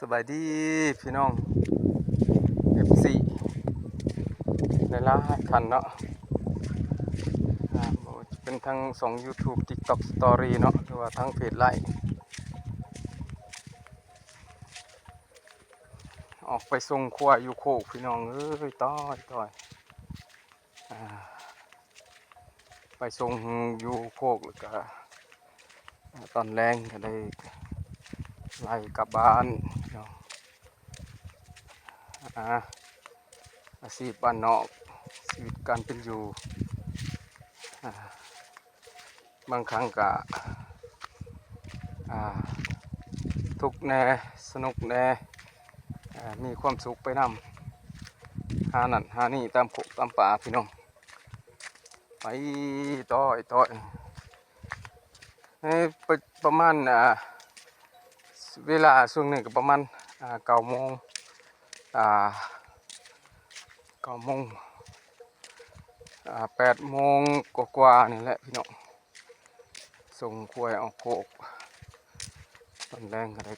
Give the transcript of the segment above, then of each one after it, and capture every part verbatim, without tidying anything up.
สบายดีพี่น้อง เอฟซี หลายๆท่านเนาะ อ่า บ่ว่าจะเป็นทางช่อง YouTube TikTok Story เนาะ หรือว่าทางเพจไลน์ ออกไปส่งควายอยู่โคกพี่น้องเอ้ย ตาย ตาย อ่า ไปส่งอยู่โคกแล้วก็ อ่า ตอนแลงก็ได้ไล่กลับบ้านเนาะ อ่า อาชีพบ้านนอก ชีวิตการเป็นอยู่ อ่า บางครั้งก็ อ่า ทุกข์แน่ สนุกแน่ อ่า มีความสุขไปนำ หานั่นหานี่ตามโคกตามป่าพี่น้อง ไปต่อยต่อย เอ้ย ประ ประมาณ อ่า เวลาช่วงนี้ก็ประมาณ อ่า เก้าโมง อ่า เก้าโมง อ่า แปดโมงกว่าๆนี่แหละพี่น้อง ส่งควายออกโคก ตอนแลงก็ได้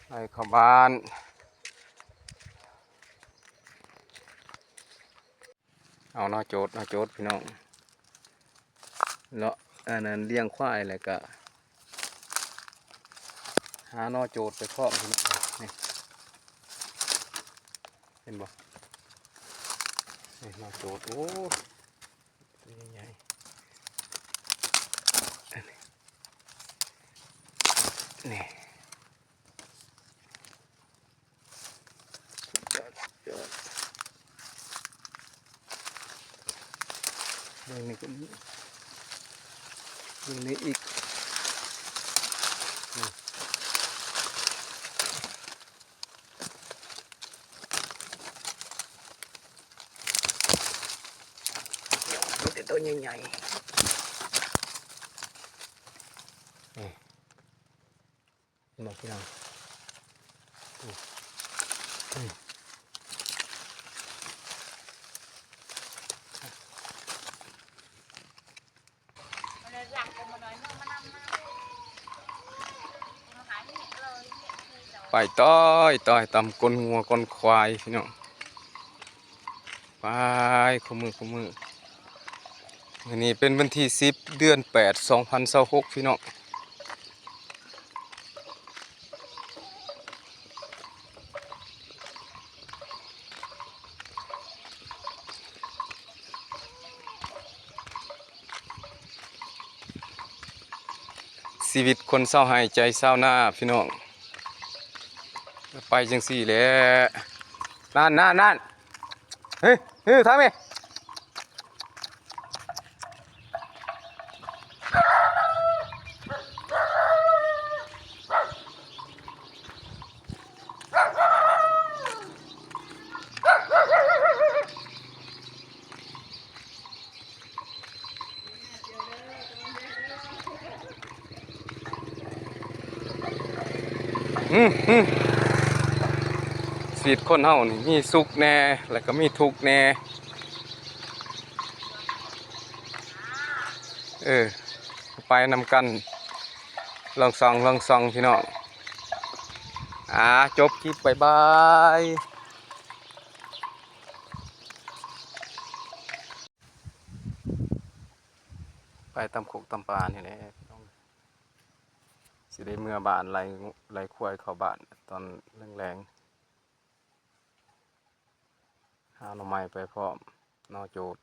ไล่เข้าบ้าน เอาหน่อโจด หน่อโจดพี่น้อง เลาะ อันนั้นเลี้ยงควายแล้วก็ หาหน่อโจดไปพร้อมพี่น้อง นี่ เห็นบ่ นี่หน่อโจด โอ้ ตัวใหญ่ๆ อันนี้ นี่ สุดยอด สุดยอด เบิ่งนี่ก็มี เบิ่งนี่อีก นี่ มีแต่ตัวใหญ่ๆ นี่ เห็นบ่พี่น้อง อืม อืม ไปต่อยต่อยตามก้นงัวก้นควายพี่น้อง ไปคู่มือคู่มือ มื้อนี้เป็นวันที่สิบ เดือนแปด สองพันยี่สิบหก พี่น้อง ชีวิตคนชาวไร่ไร่ชาวนาพี่น้อง ไปจั่งซี้แหละ นั่น นั่น นั่น เฮ้ย เฮ้ย ทางนี้ อืม อืม ชีวิตคนเฮานี่มีสุขแน่ แล้วก็มีทุกข์แน่ เออ ไปนำกัน ลองส่อง ลองส่องพี่น้อง อ่า จบคลิป บ๊ายบาย ไปตามโคกตามป่านี่แหละพี่น้อง สิได้เมือบ้าน ไล่ ไล่ควายเข้าบ้านตอนแลงๆ หาหน่อไม้ไปพร้อม หน่อโจด